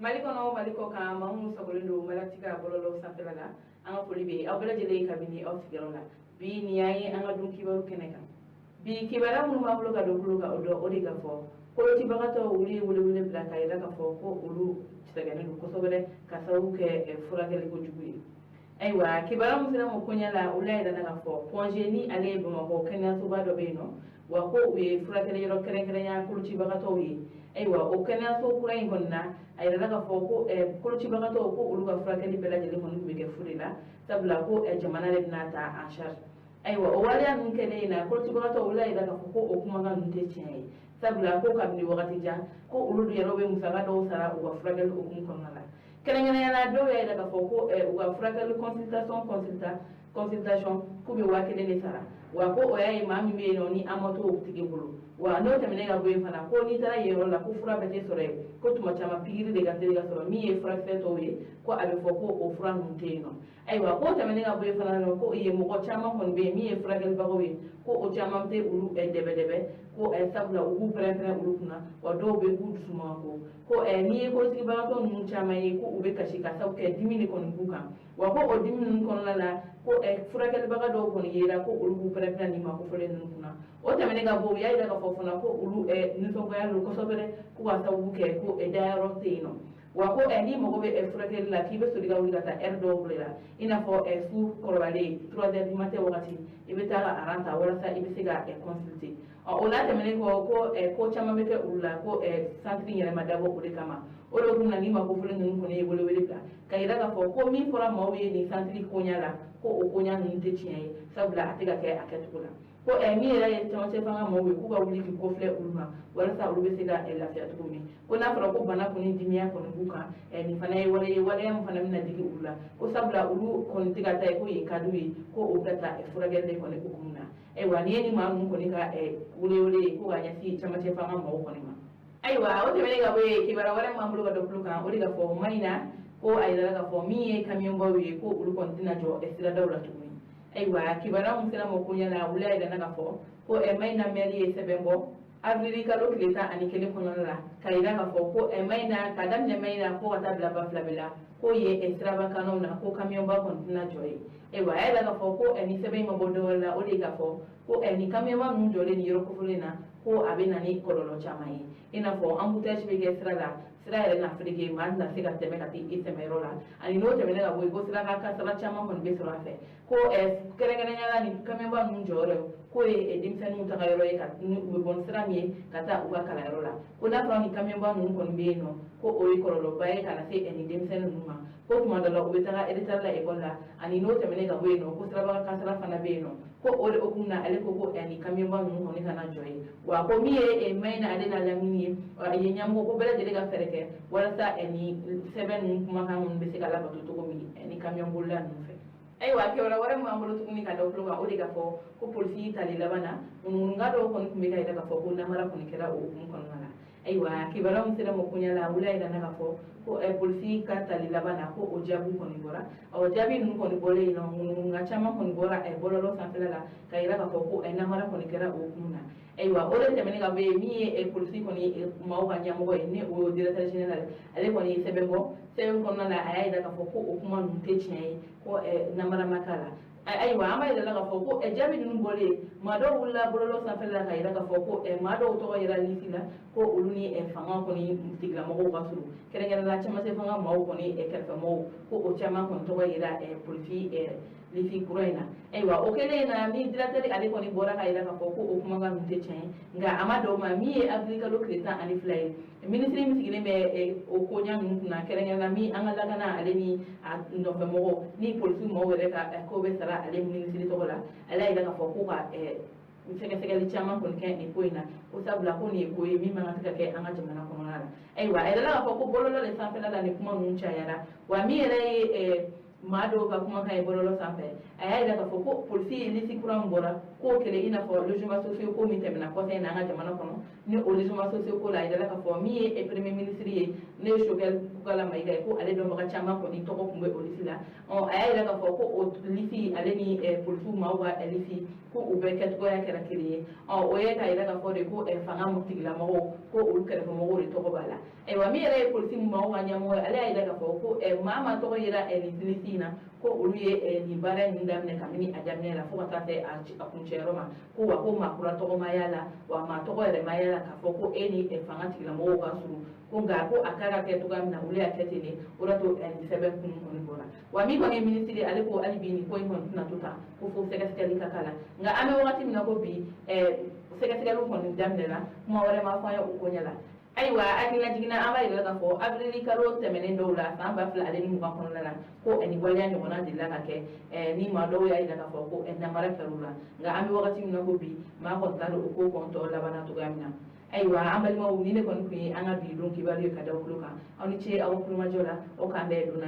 Mali kɔnɔ, Mali kɔ kan, maa minnu sagolen don Malati ka bɔlɔlɔ sanfɛla la, an ka foli bɛ aw bɛɛ lajɛlen kabini aw sigiyɔrɔ la. Bi nin y'an ye an ka dun kibaru kɛnɛ kan. Bi kibaruya minnu b'an bolo ka don tulo kan, o dɔ o de ka fɔ kolocibagatɔw, olu ye welewele bila k'a yira k'a fɔ ko olu sɛgɛnnen don kosɛbɛ dɛ, ka sababu kɛ furakɛli kojugu ye. Ayiwa, kibaruya min sera ma koɲɛ la, olu y'a yira k'a fɔ Point G ni ale ye Bamakɔ kɛnɛyasoba dɔ bɛ yen nɔ wa, ko u ye furakɛli yɔrɔ kɛrɛnkɛrɛnya kolocibagatɔw ye. Ayiwa, o kɛnɛyaso kura in kɔni na, a yirala k'a fɔ ko kolocibagatɔw, ko olu ka furakɛli bɛɛ lajɛlen kɔni tun bɛ kɛ fu de la, sabula ko jamana de bɛna ta en charge. Ayiwa, o waleya ninnu kɛlen in na, kolocibagatɔw, olu y'a yira k'a fɔ ko o kumakan ninnu tɛ tiɲɛ ye, sabula ko kabini wagati jan ko olu yɛrɛ bɛ musaka dɔw sara u ka furakɛli hukumu kɔnɔna la. Kɛrɛnkɛrɛnnenya la, dɔw y'a yira k'a fɔ ko u ka furakɛli consultation k'u bɛ 1000 de sara, wa ko o y'a ye maa min bɛ yen nɔ ni an ma to o tigi bolo. Wa n'o tɛmɛnen ka bɔ yen fana, ko n'i taara yen yɔrɔ la, ko fura bɛɛ tɛ sɔrɔ yen, ko tuma caman pikiri de ka teli ka sɔrɔ. Min ye furakisɛ tɔw ye, ko a bɛ fɔ ko o fura ninnu tɛ yen nɔ. Ayiwa, k'o tɛmɛnen ka bɔ yen fana nɔ, ko yen mɔgɔ caman kɔni bɛ yen min ye furakɛlibagaw ye, ko o caman tɛ olu dɛbɛ dɛbɛ, ko sabula u b'u pɛrɛn-pɛrɛn olu kunna, wa dɔw bɛ k'u dusu man ko n'i ye kolocibagatɔ ninnu caman ye, ko u bɛ kasi ka sababu kɛ dimi de kɔni b'u kan. Wa ko o dimi ninnu kɔnɔna la, ko furakɛlibaga dɔw kɔni yera ko olu b'u pɛrɛn-pɛrɛn nin ma kofɔlen ninnu kunna. O tɛmɛnen ka bɔ, u y'a yira k'a fɔ fana ko olu nisɔngoya don kosɛbɛ dɛ, ko ka sababu kɛ ko dayɔrɔ tɛ yen nɔ, wa ko n'i mago bɛ furakɛli la, k'i bɛ soli ka wuli ka taa heure dɔw de la, i n'a fɔ su kɔrɔbalen, 3 heures du matin wagati, i bɛ taa ka rang ta walasa i bɛ se ka consulter. Ɔ, o n'a tɛmɛnen kɔ, ko ko caman bɛ kɛ olu la, ko centre in yɛrɛ ma dabɔ o de kama. O de kun na ni ma kofɔlen ninnu kɔni ye welewele bila ka yira k'a fɔ ko min fɔra maaw ye nin centre koɲa la, ko o koɲa ninnu tɛ tiɲɛ ye, sabula a tɛ ka kɛ a kɛcogo la. Ko min yɛrɛ ye camancɛ fanga maaw ye, k'u ka wuli k'i kɔfilɛ olu ma walasa olu bɛ se ka lafiya cogo min. Ko n'a fɔra ko bana kɔni dimiya kɔni b'u kan, nin fana ye wale ye, waleya min fana bɛna digi olu la, ko sabula olu kɔni tɛ ka taa ye ko yen ka d'u ye, ko o bɛ taa furakɛli de kɔni hukumu na. Ayiwa, nin ye ni maa ninnu kɔni ka welewele ye ko ka ɲɛsin camancɛ fanga maaw kɔni ma. Ayiwa, o tɛmɛnen ka bɔ yen, kibaruya wɛrɛ min b'an bolo ka da tulo kan, o de ka fɔ Mayina ko a yirala k'a fɔ min ye kamiyɔnbaw ye, ko olu kɔni tɛna jɔ siradaw la tuguni. Ayiwa, kibaruya min sera ma koɲɛ la, olu y'a yira k'a fɔ ko Mayina mɛri ye sɛbɛn bɔ avril kalo tile 11 kɔnɔna la ka yira k'a fɔ ko Mayina, ka daminɛ Mayina fo ka taa bila Bafilabe la, ko ye siraba kanw na, ko kamiyɔnba kɔni tɛna jɔ yen. Ayiwa, a y'a yira k'a fɔ ko ni sɛbɛn in ma bɔ dɔwɛrɛ la, o de ye k'a fɔ ko nin kamiyɔnba ninnu jɔlen nin yɔrɔ kofɔlen na, ko a bɛ na ni kɔlɔlɔ caman ye, i n'a fɔ embouteillage bɛ kɛ sira la, sira yɛrɛ na fereke, maa tɛna se ka tɛmɛ ka taa i tɛmɛyɔrɔ la. Ani n'o tɛmɛnen ka bɔ yen, ko sira ka kasara caman kɔni bɛ sɔrɔ a fɛ, ko kɛrɛnkɛrɛnnenya la nin kamiyɔnba ninnu jɔyɔrɔ k'o ye denmisɛnninw taga yɔrɔ ye, ka ni u bɛ bɔ ni sira min ye ka taa u ka kalanyɔrɔ la. Ko n'a fɔra nin kamiyɔnba ninnu kɔni bɛ yen nɔ, ko o ye kɔlɔlɔba ye ka na se nin denmisɛnnin ninnu ma, ko tuma dɔ la u bɛ taga retard la ekɔli la. Ani n'o tɛmɛnen ka bɔ yen nɔ, ko sirabaga kasara fana bɛ yen nɔ. Ko o de hukumu na, ale ko ko nin kamiyɔnba ninnu kɔni kana jɔ yen. Wa ko min ye Mayina ale n'a lamini ye, yen ɲɛmɔgɔ, ko bɛɛ lajɛlen ka fɛɛrɛ kɛ walasa nin sɛbɛn ninnu kumakan ninnu bɛ se ka labato cogo min ni kamiyɔn bolila ninnu fɛ. Ayiwa, kibaruya wɛrɛ min b'an bolo tuguni ka da tulo kan, o de ka fɔ ko polisi tali laban na, ŋunuŋunukan dɔw kɔni tun bɛ ka yira k'a fɔ ko namara kɔni kɛra o hukumu kɔnɔna la. Ayiwa, kibaruya min sera ma koɲɛ la, olu y'a yira k'a fɔ ko polisi ka tali laban na, ko o jaabiw kɔni bɔra. Ɔ, jaabi ninnu kɔni bɔlen yen nɔ, ŋunuŋunukan caman kɔni bɔra bɔlɔlɔ sanfɛla la ka yira k'a fɔ ko namara kɔni kɛra o hukumu na. Ayiwa, o de tɛmɛnen ka bɔ yen, min ye polisi kɔni maaw ka ɲɛmɔgɔ ye, ni o ye directeur général, ale kɔni ye sɛbɛn bɔ. Sɛbɛn kɔnɔna la, a y'a yira k'a fɔ ko o kuma ninnu tɛ tiɲɛ ye, ko namara ma k'a la. Ayiwa, an b'a yira la k'a fɔ ko jaabi ninnu bɔlen, maa dɔw wulila bɔlɔlɔ sanfɛla la ka yira k'a fɔ ko maa dɔw tɔgɔ yera liste la, ko olu ni fanga kɔni tigilamɔgɔw ka surun, kɛrɛnkɛrɛnnenya la cɛmancɛ fanga maaw kɔni kɛrɛfɛmɔgɔw, ko o caman kɔni tɔgɔ yera polisi liste kura in na. Ayiwa, o kɛlen na, ni directeur ale kɔni bɔra ka yira k'a fɔ ko o kumakan ninnu tɛ tiɲɛ ye, nka a ma dɔw ma. Min ye avril kalo tile 12 ye, minisiri min sigilen bɛ o koɲa ninnu kunna, kɛrɛnkɛrɛnnenya la min an ka lakana ale ni a nɔfɛmɔgɔw ni polisi maaw yɛrɛ ka ko bɛ sara ale minisiri tɔgɔ la, ale y'a yira k'a fɔ ko ka sɛgɛsɛgɛli caman kɔni kɛ nin ko in na, ko sabula ko nin ye ko ye min man kan tɛ ka kɛ an ka jamana kɔnɔna la. Ayiwa, a yɛrɛ la k'a fɔ ko bɔlɔlɔ de sanfɛla la nin kuma ninnu cayara. Wa min yɛrɛ ye maa dɔw ka kumakan ye bɔlɔlɔ sanfɛ, a y'a yira k'a fɔ ko polisi ye liste kura min bɔra, k'o kɛlen i n'a fɔ logement sociaux ko min tɛmɛna kɔfɛ in na an ka jamana kɔnɔ. Ni o logement sociaux ko la, a yirala k'a fɔ min ye premier ministre ye, ne n'o ye Choguel Kokalla Maïga ye, ko ale dɔnbaga caman kɔni tɔgɔ tun bɛ o lisi la. A y'a yira k'a fɔ ko o lisi ale ni polisiw maaw ka lisi, ko u bɛɛ kɛcogoya kɛra kelen ye. O ye k'a yira k'a fɔ de ko fanga tigilamɔgɔw, ko olu kɛrɛfɛmɔgɔw de tɔgɔ b'a la. Ayiwa, min yɛrɛ ye polisi maaw ka ɲɛmɔgɔ ye, ale y'a yira k'a fɔ ko maa tɔgɔ yera nin lisi in na, ko olu ye nin baara in daminɛ kabini a daminɛ la fo ka taa se a kuncɛyɔrɔ ma, ko wa ko maa kura tɔgɔ ma y'a la, wa maa tɔgɔ yɛrɛ ma y'a la k'a fɔ ko e ni fanga tigilamɔgɔw ka surun, ko nka ko a kan ka kɛ cogoya min na, olu y'a kɛ ten de. O de to nin sɛbɛn kun kɔni bɔra. Wa min kɔni ye minisiri, ale ko hali bi nin ko in kɔni tɛna to tan, ko fo sɛgɛsɛgɛli ka k'a la. Nka an bɛ wagati min na ko bi, sɛgɛsɛgɛliw kɔni daminɛna, kuma wɛrɛ ma fɔ an ye o ko ɲɛ la. Ayiwa, hakilina jiginna, an b'a yira k'a fɔ avril kalo tɛmɛnen dɔw la san 2020 kɔnɔna la, ko nin waleya ɲɔgɔnna delila ka kɛ, ni maa dɔw y'a yira k'a fɔ ko namara kɛr'u la. Nka an bɛ wagati min na ko bi, maa kɔni t'a dɔn o ko kɔni tɔ labanna cogoya min na. Ayiwa, an balimaw, ni ne kɔni tun ye an ka bi don kibaru ye ka da tulo kan. Aw ni ce aw kulomajɔ la. Aw k'an bɛn don.